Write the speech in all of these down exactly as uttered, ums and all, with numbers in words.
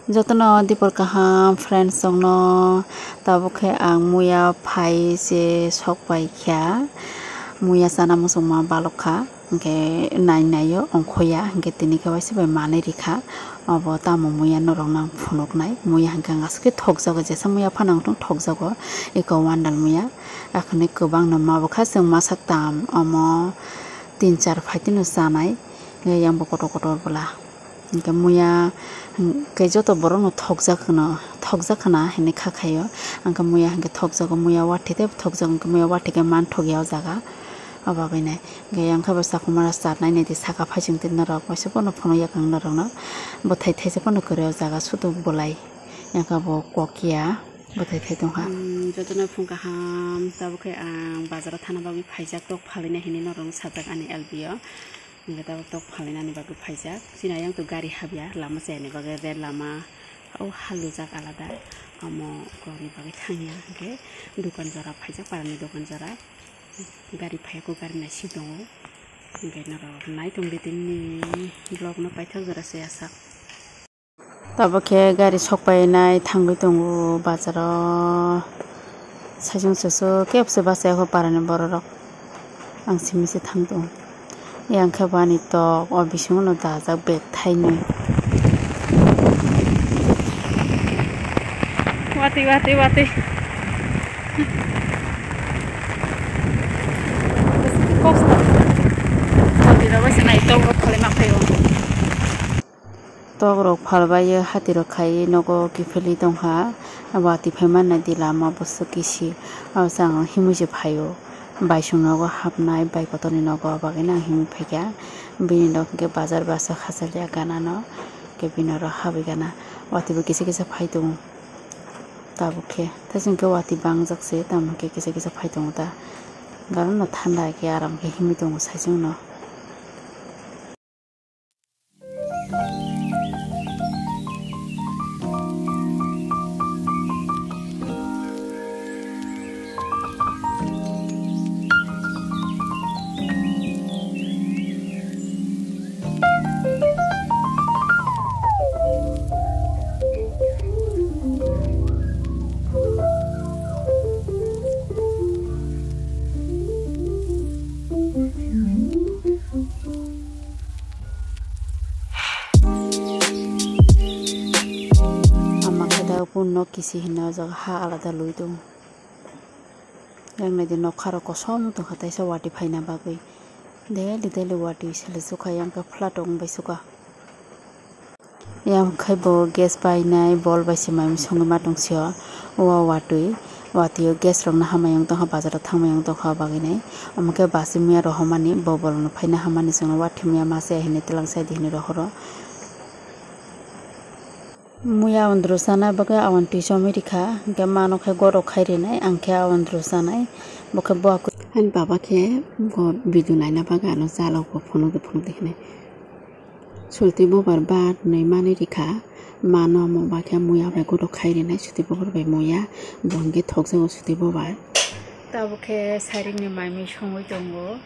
Jotono dipor kaham friends rokno, tabuk khe ang muya phai se sok pai kha, muya chana muchungma balok kha, hinkhe nai naio ongkhoya, hinkhe tini khe waisa bai manwi rikha, obo tamo muya norokno ang phunuknai, muya hinkhe ang aswk khe thokjago, jesa muya phano ang thokjago, eko wandal muya, akhwnwi kwbangno mabo kha chwng masa tam omo tin char phaitino chanai, yang bo kotor kotor bwla. Hinkhe muya, hinkhe joto borokno thokjak hwno, thokjak hwna hinwi kha khaio. Hinkhe muya hinkhe thokjago, muya watwi tei thokjago, hinkhe muya watwi khe man thokya o jaga. O bagwino hinkhe yang khe bo chakhumara chat nainai di saka phai chwng tei norok waisa phano phunukya kang norokno. Bwthai thaisa phano kwrwi o jaga sudu bwlai. Yang khe bo kokya bwthai thai tongkha. Hmm, jotono phung kaham, tabuk khe ang bazaro thana bagwi phaijak tok phalina hinwi norokno sajak ani L B o. Hingke tabuk tok phalinani bagwi phaijak. Chini ayang to gari habya, lama chayani bagwi ren lama o halujak alada. Omo kokni bagwi thangya, hingke dokan jora phaijak, parani dokan jora. Gari phaiya kok, gari naisik tongo. Hingke norok nai tongdi tinini vlogno paithak jora se asak. Tabuk khe gari sok painai thangwi tongo bazaro. Saichung chuchuk kebse bachai kho parani bororok. Ang simi se thang tongo. Yang khe bo ani tok o bisingo no dajak bag thainwi. Watwi, watwi, watwi. Kosto. Watwi rok bai se nai tok rok kholai ma phaio. Tok rok phalbai o hati rok khai nogo kiphilwi tongkha. Watwi phai mannai di lama bwswk kisi. Abo se ang himwi se phaio. Baisong nogo hapnai, bai kotorni nogo, abo bagwi no ang himwi phaikha. Bini nok hwnkhe bazar bwswk hachal ya gana no. Hwnkhe bini oro habwi gana. Watwi bo kisa kisa phai tongo. Tabuk khe. Tei chwng khe watwi bangjak se, tamo hwnkhe kisa kisa phai tongo ta. Gana no thanda khe aram khe himwi tongo saichung no. Ama khe da kunu nok kisi hinwi o jaga ha alada lui tongo. Yang nai di nokha rok kosom wng tongkha teisa watwi phaina bagwi. Daily daily watwi sele sukha yang khe flat wng bai sukha. Yang khai bo gas painai bol bai se mai songwi ma tong sio. O watwi, watwi o gas rok no hamai wng tongkha, bazar o thangmai wng tongkha o bagwi nai. Omo khe bachimya rohormani bo bolong no phaina hamani chwngno wathimya ma se hinwi twlang sai di hinwi rohoro. Muya awan dru sana bagwi awan twi chomwi rikha, hwnkhe mano khe gorok khai rinai, ang khe awan dru sanai, bo khe bo aku. Ani baba khe bo video naina bagwi ano chalok bo phunukdi phunukdi hinwi. Swtwi bobar bat nwi manwi rikha, mano omo ba khe muya bai gorok khai rinai, swtwi bobar bai muya, bo hwnkhe thokjago swtwi bobar. Tabuk khe sairing ni mai mui songwi tongo.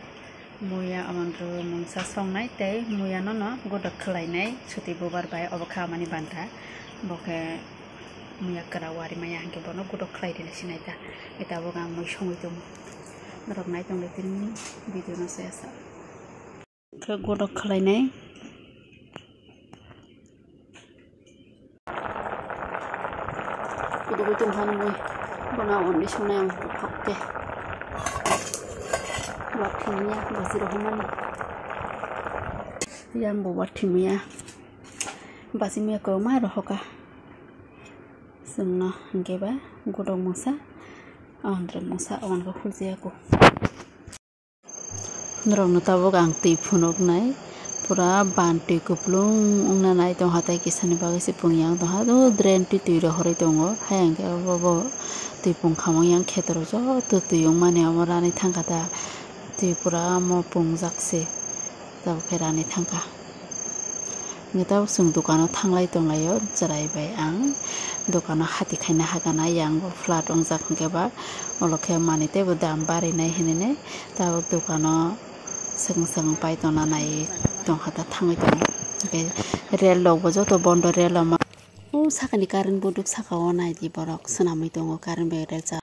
Muya awan rw mungsa songnai tei muya no no godok khlainai swtwi bubar bai, obo kha amani banta. Bo khe muya kwra wari maya hwnkhe bono godok khlai rina sinai ta. Eta bo ang mui songwi tongo. Norok nai tongdi tini video no se asa. Khe godok khlainai. Kudu kudu tongthani mui bono undi songnai ang buphak tei. Wathimya basi rohormani. Yang bo wathimya. Basi mia kwbangma rohoka. Chwngno hwnkhe ba godok mungsa, androk mungsa, omono khe khulchaya kho. Norokno tabuk ang twi phunuknai, pura ban twi kupulung wngna nai tongkha, tei kisani bagwi se pungyang tongkha, o drain twi twi rohorwi tongo, hayang khe obo bo twi pungkha wng yang kheto rok joto twi wngmani omo ranwi thangkha ta, twi pura omo pungjak se, tabuk khe ranwi thangkha. Hwnkhe tabuk chwng dukano thanglai tonglaio, chwrai bai ang dukano hati khaina hagana, yang bo flat wngjak hwnkhe ba ulo khe manwi teibo dam barinai hinwi nai tabuk dukano swkang swkang pai tongna nai tongkha ta thangwi tongo. Hwnkhe rel rokbo joto bondo, rel rok ma. O sakani current buduk saka o naidi borok swnamwi tongo current bai rejak.